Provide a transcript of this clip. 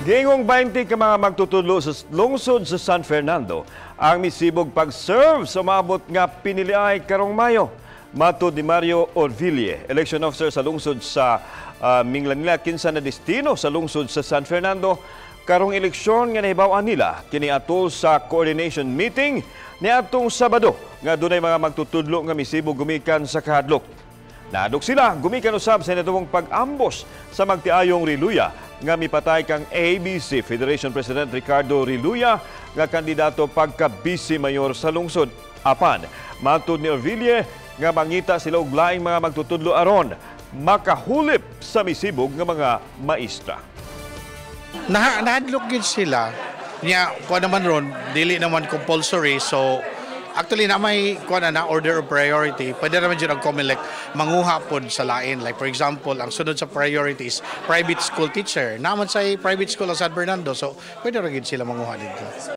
Gingong 20 ka mga magtutudlo sa lungsod sa San Fernando ang misibog pag-serve sa maabot nga piniliay karong Mayo. Matod ni Mario Orville, election officer sa lungsod sa minglan nila kinsa na destino sa lungsod sa San Fernando karong eleksyon nga nahibaw-an nila kini atol sa coordination meeting niadtong Sabado nga dunay mga magtutudlo nga misibog gumikan sa kahadlok. Nahadlok sila gumikan usab sa natubong pag-ambos sa magtiayong Reluya nga mipatay kang ABC Federation President Ricardo Reluya nga kandidato pagka vice mayor sa lungsod. Apan, matud ni Orville nga mangita sila og laing mga magtutudlo aron makahulip sa misibog nga mga maestra. Nahadlok gyud sila. Nya kuha naman ron, dili naman compulsory, so actually na may kuha na na order of priority. Pwede naman dyan ang COMELEC manguha pod sa lain. Like for example, ang sunod sa priorities, private school teacher. Naman sa private school ang San Fernando, so pwede ra gyud sila manguha dito.